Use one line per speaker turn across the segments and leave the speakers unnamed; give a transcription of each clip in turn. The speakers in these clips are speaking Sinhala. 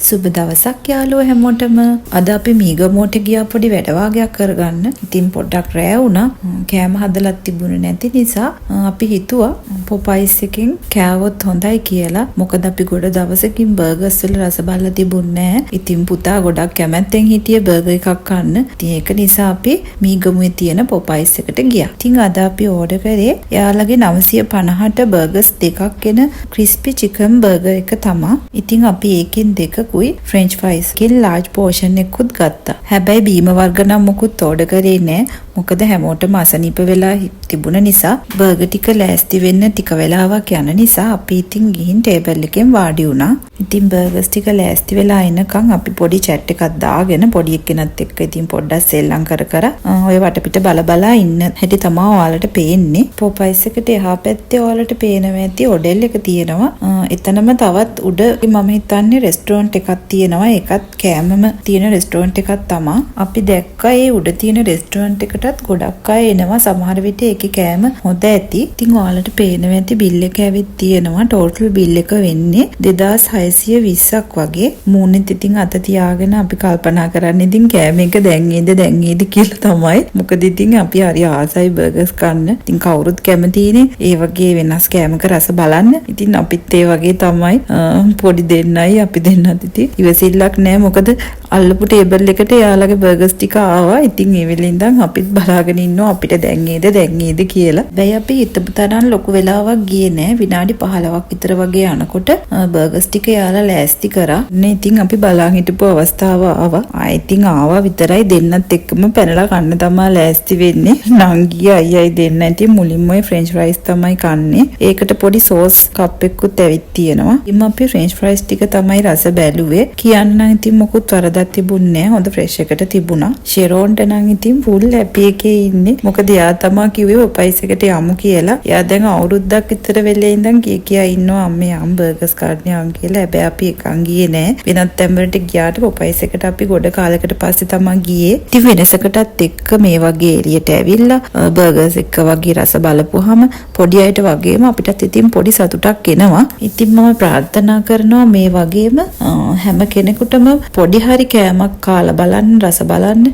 සුබ දවසක් යාළුවෝ හැමෝටම. අද අපි මීගමුවට ගියා පොඩි වැඩ වාගයක් කරගන්න. ඉතින් පොඩ්ඩක් රෑ වුණා. කෑම හදලත් තිබුණේ නැති නිසා අපි හිතුවා පොපයිස් එකෙන් කෑවොත් හොඳයි කියලා. මොකද අපි ගොඩ දවසකින් බර්ගර්ස් වල රස බලලා තිබුණේ නෑ. ඉතින් පුතා ගොඩක් කැමැත්තෙන් හිටියේ බර්ගර් එකක් කන්න. ඉතින් ඒක නිසා අපි මීගමුවේ තියෙන පොපයිස් එකට ගියා. ඉතින් අද අපි ඕඩර් කරේ එයාලගේ 950ට බර්ගර්ස් දෙකක් එන ක්‍රිස්පි චිකන් බර්ගර් එක තමා. ඉතින් අපි ඒකෙන් දෙකකුයි ෆ්‍රෙන්ච් ෆ්‍රයිස් එකෙන් ලාර්ජ් පෝෂන් එකකුත් ගත්තා. හැබැයි බීම වර්ග නම් මොකුත් ඕඩර් කරේ නෑ. මොකද හැමෝටම අසනීප වෙලා තිබුණ නිසා බර්ගර් ටික ලෑස්ති වෙන්න ටික වෙලාවක් යන නිසා අපි ඉතින් ගිහින් ටේබල් එකෙන් වාඩි වුණා. ඉතින් බර්ගර්ස් ටික ලෑස්ති වෙලා එනකන් අපි පොඩි චැට් එකක් දාගෙන පොඩි එක්කෙනත් එක්ක ඉතින් පොඩ්ඩක් සෙල්ලම් කර කර ඔය වටපිට බල බලා ඉන්න හැටි තමා ඔයාලට පේන්නේ. පොපයිස් එකට එහා පැත්තේ ඔයාලට පේනවා ඇති ඔඩෙල් එක තියෙනවා. එතනම තවත් උඩ මම හිතන්නේ රෙස්ටෝරන්ට් එකක් තියෙනවා. ඒකත් කෑමම තියෙන රෙස්ටෝරන්ට් එකක් තමා. අපි දැක්කා ඒ උඩ තියෙන රෙස්ටෝරන්ට් එකටත් ගොඩක් අය එනවා. සමහර විට ඒකේ කෑම හොඳ ඇති. ඉතින් ඔයාලට පේනවා ඇති බිල් එක ඇවිත් තියෙනවා. ටෝටල් බිල් එක වෙන්නේ 2620ක් වගේ. මූණෙත් ඉතින් අත තියාගෙන අපි කල්පනා කරන්නේ ඉතින් කෑම එක දැන් ඒද දැන් ඒද කියලා තමයි. මොකද ඉතින් අපි හරි ආසයි බර්ගර්ස් කන්න. ඉතින් කවුරුත් කැමතිනේ ඒ වගේ වෙනස් කෑමක රස බලන්න. ඉතින් අපිත් ඒ වගේ තමයි පොඩි දෙන්නයි අපි දෙන්නත් ඉතින් ඉවසිල්ලක් නෑ. මොකද අල්ලපු ටේබල් එකට එයාලගේ බර්ගර්ස් ටික ආවා. ඉතින් ඒ වෙලේ ඉඳන් අපිත් බලාගෙන ඉන්නවා අපිට දැන් ඒද දැන් ඒද කියලා. හැබැයි අපි හිතපු තරම් ලොකු වෙලාවක් ගියේ නෑ. විනාඩි 15ක් විතර වගේ යනකොට බර්ගර්ස් ටික එයාලා ලෑස්ති කරා. නේ ඉතින් අපි බලාන් හිටපු අවස්ථාව ආවා. ආ ඉතින් ආවා විතරයි දෙන්නත් එක්කම පැනලා කන්න තමා ලෑස්ති වෙන්නේ. නංගි අයියයි දෙන්න ඉතින් මුලින්ම ඔය ෆ්‍රෙන්ච් ෆ්‍රයිස් තමයි කන්නේ. ඒකට පොඩි සෝස් කප් එකකුත් ඇවිත් තියෙනවා. ඉතින් අපි ෆ්‍රෙන්ච් ෆ්‍රයිස් ටික තමයි රස බැලුවේ. කියන්න නම් ඉතින් මොකුත් වරදක් තිබුණේ නෑ. හොඳ ෆ්‍රෙෂ් එකට තිබුණා. ෂෙරෝන්ට නම් ඉතින් ෆුල් හැපි එකේ ඉන්නේ. මොකද එයා තමා කිව්වේ පොපයිස් එකට යමු කියලා. එයා දැන් අවුරුද්දක් විතර වෙලේ ඉඳන් කිය කියා ඉන්නවා අම්මේ යම් බර්ගර්ස් කන්න යම් කියලා. හැබැයි අපි එකන් ගියේ නෑ. වෙනත් තැන් වලට ගියාට පොපයිස් එකට අපි ගොඩ කාලයකට පස්සේ තමා ගියේ. ඉතින් වෙනසකටත් එක්ක මේ වගේ එළියට ඇවිල්ලා බර්ගර්ස් එක්ක වගේ රස බලපුවාම පොඩි අයට වගේම අපිටත් ඉතින් පොඩි සතුටක් එනවා. ඉතින් මම ප්‍රාර්ථනා කරනවා මේ වගේම හැම කෙනෙකුටම පොඩි හරි කෑමක් කාලා බලන්න රස බලන්න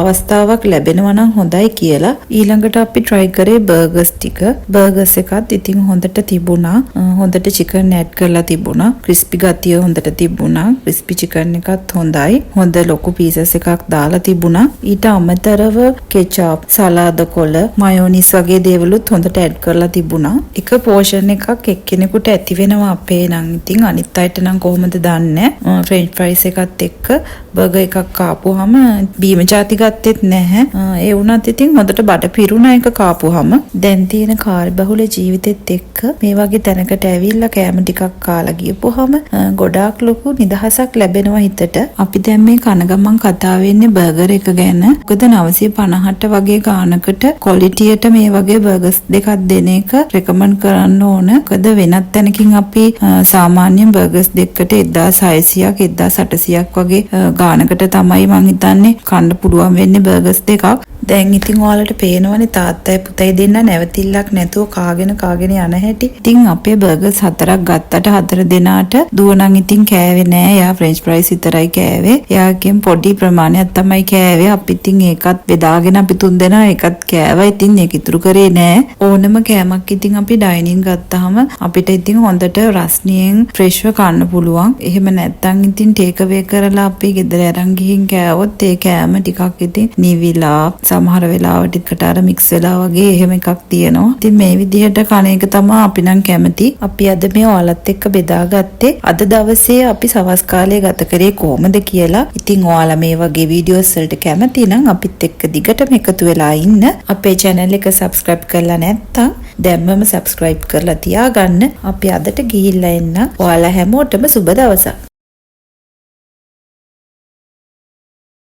අවස්ථාවක් ලැබෙනවා නම් හොඳයි කියලා. ඊළඟට අපි try කරේ බර්ගර්ස් ටික. බර්ගර්ස් එකත් ඉතින් හොඳට තිබුණා. හොඳට චිකන් ඇඩ් කරලා තිබුණා. ක්‍රිස්පි ගතිය හොඳට තිබුණා. ක්‍රිස්පි චිකන් එකත් හොඳයි. හොඳ ලොකු පීසස් එකක් දාලා තිබුණා. ඊට අමතරව කෙචප්, සලාද කොළ, මයෝනිස් වගේ දේවලුත් හොඳට ඇඩ් කරලා තිබුණා. එක පෝෂන් එකක් එක්කෙනෙකුට ඇති වෙනවා අපේ නම්. ඉතින් අනිත් අයට නම් කොහොමද දන්නේ. ෆ්‍රෙන්ච් ෆ්‍රයිස් එකත් එක්ක බර්ගර් එකක් කාපුවාම බීම ජාති ගත්තෙත් නැහැ. ඒ වුණත් ඉතින් හොඳට බඩ පිරුණා එක කාපුවාම. දැන් තියෙන කාර්යබහුල ජීවිතෙත් එක්ක මේ වගේ තැනකට ඇවිල්ලා කෑම ටිකක් කාලා ගියපුවාම ගොඩාක් ලොකු නිදහසක් ලැබෙනවා හිතට. අපි දැන් මේ කන ගමන් කතා වෙන්නේ බර්ගර් එක ගැන. මොකද 950ට වගේ ගානකට ක්වොලිටියට මේ වගේ බර්ගර්ස් දෙකක් දෙන එක රෙකමන්ඩ් කරන්න ඕන. මොකද වෙනත් තැනකින් අපි සාමාන්‍යයෙන් බර්ගර්ස් දෙකකට 1600ක් 1800ක් වගේ ගානකට තමයි මං හිතන්නේ කන්න පුළුවන් වෙන්නේ බර්ගර්ස් දෙකක්. දැන් ඉතින් ඔයාලට පේනවනේ තාත්තයි පුතයි දෙන්න නැවතිල්ලක් නැතුව කාගෙන කාගෙන යන හැටි. ඉතින් අපේ බර්ගර්ස් හතරක් ගත්තට හතර දෙනාට දුව නම් ඉතින් කෑවේ නෑ. එයා ෆ්‍රෙන්ච් ෆ්‍රයිස් විතරයි කෑවේ. එයාගෙන් පොඩි ප්‍රමාණයක් තමයි කෑවේ. අපි ඉතින් ඒකත් බෙදාගෙන අපි තුන් දෙනා ඒකත් කෑවා. ඉතින් ඒක ඉතුරු කරේ නෑ. ඕනම කෑමක් ඉතින් අපි ඩයිනින් ගත්තාම අපිට ඉතින් හොඳට රස්නියෙන් ෆ්‍රෙෂ්ව කන්න පුළුවන්. එහෙම නැත්තම් ඉතින් ටේක් අවේ කරලා අපි ගෙදර අරන් ගිහින් කෑවොත් ඒ කෑම ටිකක් ඉතින් නිවිලා සමහර වෙලාවට එකට අර මික්ස් වෙලා වගේ එහෙම එකක් තියෙනවා. ඉතින් මේ විදිහට කන එක තමයි අපි නම් කැමති. අපි අද මේ ඔයාලත් එක්ක බෙදාගත්තේ අද දවසේ අපි සවස් කාලය ගත කරේ කොහොමද කියලා. ඉතින් ඔයාලා මේ වගේ වීඩියෝස් වලට කැමති නම් අපිත් එක්ක දිගටම එකතු වෙලා ඉන්න. අපේ channel එක subscribe කරලා නැත්තම් දැම්මම subscribe කරලා තියාගන්න. අපි අදට ගිහිල්ලා එන්න. ඔයාලා හැමෝටම සුබ දවසක්.